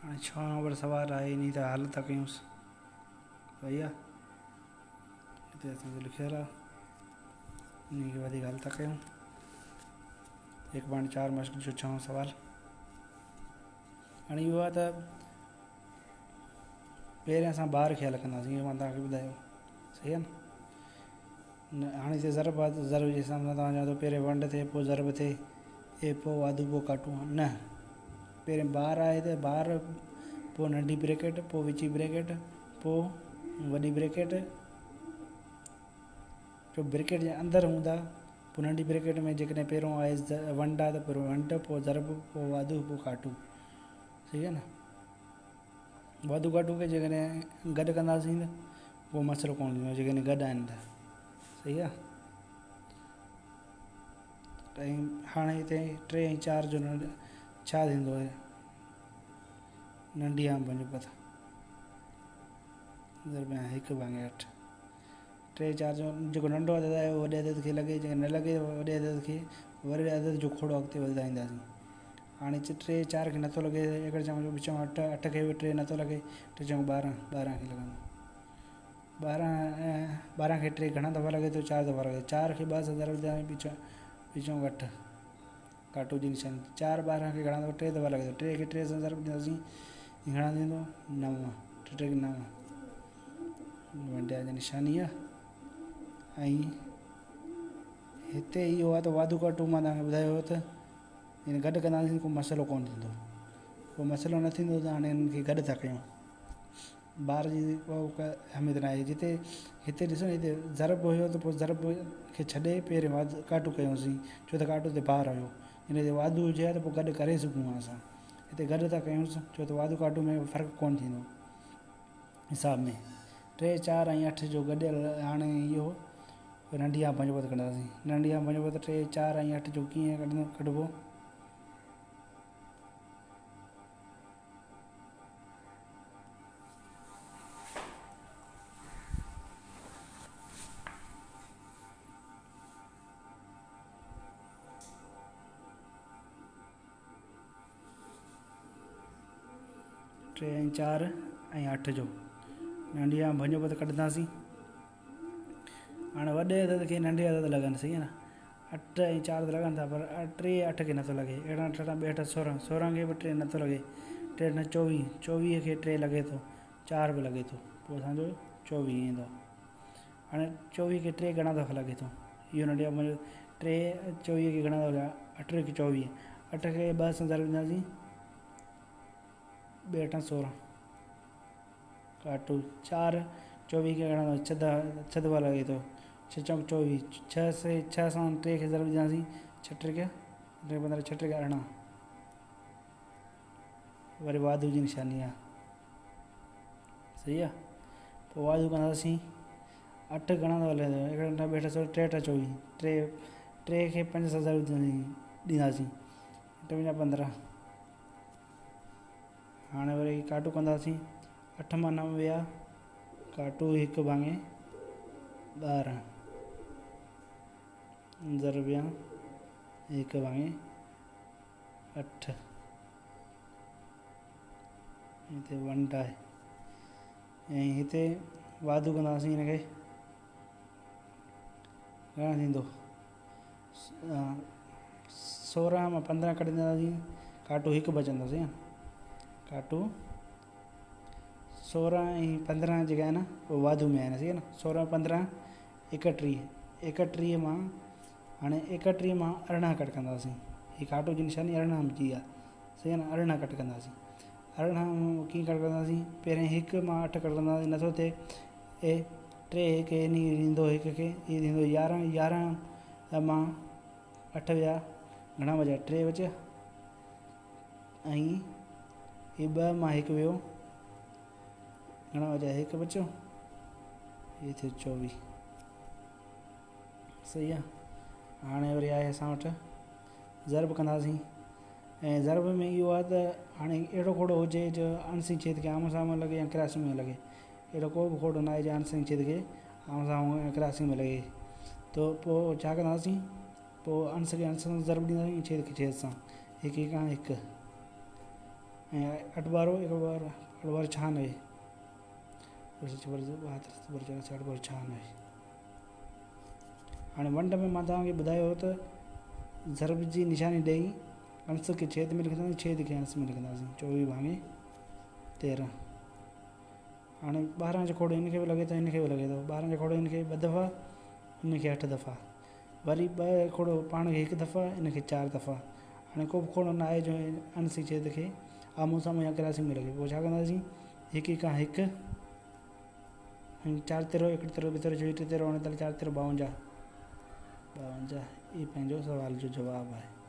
هاڻي ڇهون نمبر سوال آهي انهي تي حل ٿا ڪيونس. صحيح آ هتي اسان جو لکيل آ انهي کي وڌيڪ حل ٿا ڪيون. 1.4 مشق جو ڇهون سوال. هاڻي اهو آ ته پهرين اسان بار کي حل ڪنداسين، اهو مان توهان کي ٻڌايو. صحيح آ نه؟ هاڻي هتي ضرب آ ته ضرب جي حساب سان توهان چوندو پهرين ونڊ ٿئي پوء ضرب ٿئي ۽ پوء واڌو پوء ڪاٽون. نه، پهرين بار آهي ته بار، پوء ننڍي بريڪيٽ، پوء وچي بريڪيٽ، پوء وڏي بريڪيٽ. جو بريڪيٽ جي اندر هوندا پوء ننڍي بريڪيٽ ۾ جيڪڏهن پهريون آهي ونڊ آهي ته پهريون ونڊ، پوء ضرب، پوء واڌو، پوء ڪاٽو. صحيح آهي نه؟ واڌو ڪاٽو کي جيڪڏهن گڏ ڪنداسين ته پوء مسئلو ڪونه ٿيندو، جيڪڏهن گڏ آهن ته. صحيح آهي. ۽ هاڻي هتي 3 ۽ 4 جو ڇا ٿيندو آهي؟ ننڍي عام پنهنجو پت ضرب هڪ ڀاڱي اٺ. 3 4 جو جيڪو ننڍو عدد آهي اهو وڏي عدد کي لڳي، جيڪڏهن نه لڳي ته وڏي عدد کي وري عدد جو کوڙو اڳتي وڌائينداسين. هاڻي 3 4 کي نٿو لڳي، ايڪڙ چون جو ٻه چون اٺ، اٺ کي به 3 نٿو لڳي، ٽي چون ٻارهن، ٻارهن کي لڳندو. ٻارهن کي 3 گهڻا دفعا لڳي ٿو؟ 4 دفعا لڳي ٿو. 4 کي 2 سان ضرب ڏيان ٻه چون اٺ، ڪاٽو جي نشاني. 4 12 کي گهڻا دفعا؟ 3 دفعا لڳي ٿو. 3 کي 3 سان ضرب ڏينداسين گهڻا ٿيندو؟ 9، ٽي ٽي نو، ونڊيا جي نشاني آ. ۽ هتي اهو آ ته واڌو ڪاٽو مان توهان کي ٻڌايو هو ته يعني گڏ ڪنداسين ڪو مسئلو ڪونه ٿيندو، ڪو مسئلو نه ٿيندو ته هاڻي هنن کي گڏ ٿا ڪيون. بار جي ڪا اهميت نه آهي. جتي هتي ڏسو هتي ضرب هيو ته پوء ضرب کي ڇڏي پهرين واڌ ڪاٽو ڪيوسين، ڇو ته ڪاٽو تي بار هيو. ان تي واڌو هجي ها ته پوء گڏ ڪري سگهون ها اسان. هتي گڏ ٿا ڪيونس ڇو ته واڌو ڪاٽو ۾ فرق ڪونه ٿيندو حساب ۾. 3 4 ۽ 8 جو گڏيل هاڻي اهو ننڍي آ پنج پت ڪڍنداسين. ننڍي آ پنج پت 3 4 ۽ 8 جو ڪيئن ڪڍندو ڪڍبو؟ ٽي ۽ چار ۽ اٺ جو ننڍي آ ڀڃو پت ڪڍنداسين. هاڻي وڏي عدد کي ننڍي عدد لڳن، صحيح آ نه؟ اٺ ۽ چار ته لڳن ٿا پر 3 8 کي نٿو لڳي. اهڙا اٺ اٺ ٻيهٺ سورهن، سورهن کي به 3 نٿو لڳي. ٽي اٺ چوويهه، چوويهه کي 3 لڳي ٿو، 4 به لڳي ٿو، پوء اسانجو 24 ايندو. هاڻي 24 کي 3 گهڻا دفعا لڳي ٿو؟ اهو ننڍي عمر جو 3 24 کي گهڻا دفعا لڳا؟ اٺ کي 24، اٺ کي 2 سان ضرب ڏينداسين ٻه اٺ سورهن، ڪاٽو 4 24 کي گهڻا دفعا؟ 6 دفعا لڳي ٿو. ڇهه چوڪ چوويهه، ڇهه سي ڇهه سان 3 کي ضرب ڏينداسين ڇهه ٽي ٽي پندرهن، ڇهه ٽي 18. وري واڌو جي نشاني آ. صحيح آ. پوء واڌو ڪنداسين 8 گهڻا دفعا لڳي ٿو؟ هڪ اٺ ٻه اٺ سورهن، ٽي اٺ چوويهه، ٽي کي 5 سان ضرب ڏينداسين ٽي پنجا پندرهن. هاڻي وري ڪاٽو ڪنداسين 8 مان 9 ويا، ڪاٽو هڪ ڀاڱي ٻارهن ضرب يا هڪ ڀاڱي اٺ. هتي ونڊ آهي ۽ هتي واڌو ڪنداسين هن کي گهڻا ٿيندو؟ 16 مان 15 ڪڍنداسين ڪاٽو هڪ بچندو. صحيح آهي. ڪاٽو 16 ۽ 15 جيڪا آهن اهي واڌو ۾ آهن. صحيح آهي نه؟ 16 15 31، 31 مان هاڻي 31 مان 18 ڪٽ ڪنداسين. هي ڪاٽو جي نشاني 18 جي آهي. صحيح آهي نه؟ 18 ڪٽ ڪنداسين. 18 ڪيئن ڪٽ ڪنداسين؟ پهرين هڪ مان 8 ڪٽ ڪنداسين نٿو ٿئي. اي ٽي هڪ ان ڏيندو هڪ کي، هي ٿيندو 11، 11 مان 8 ويا گهڻا بچيا؟ 3 بچيا. ۽ هي 2 مان 1 ويو گهڻا بچيا؟ 1 بچيو. هي ٿيو 24. صحيح آ. هاڻي وري آهي اسان وٽ ضرب ڪنداسين ۽ ضرب ۾ اهو آهي ته هاڻي اهڙو کوڙو هجي جو انسي ڇيد کي آمهون سامهون لڳي يا ڪراسنگ ۾ لڳي. اهڙو ڪو به کوڙو نه آهي جو انسي ڇيد کي آمهون سامهون يا ڪراسنگ ۾ لڳي. ته پوء ڇا ڪنداسين؟ پوء انس کي انس سان ضرب ڏينداسين ۽ ڇيد کي ڇيد سان، هڪ هڪ کان هڪ ۽ اٺ ٻارو هڪ ٻارو اٺ ٻارو 96 ٻارو 96۔ هاڻي ونڊ ۾ مان توهان کي ٻڌايو هو ته ضرب جي نشاني ڏئي انس کي ڇيد ۾ لکنداسين، ڇيد کي انس ۾ لکنداسين. 24 ڀاڱي 13. هاڻي 12 جو کوڙو هن کي به لڳي ٿو، هن کي به لڳي ٿو. 12 جو کوڙو هن کي 2 دفعا، هن کي 8 دفعا. وري 2 کوڙو پاڻ کي 1 دفعا، هن کي 4 دفعا. هاڻي ڪو به کوڙو نه آهي جو انس ڇيد کي آمهون سامهون يا ڪراسنگ ۾ لڳي. پوء ڇا ڪنداسين؟ هڪ هڪ کان هڪ ۽ 4 13، 1 13، 2 13، 24، 3 13، 39، 4 13، 52. 52 هي پنهنجو سوال جو جواب آهي.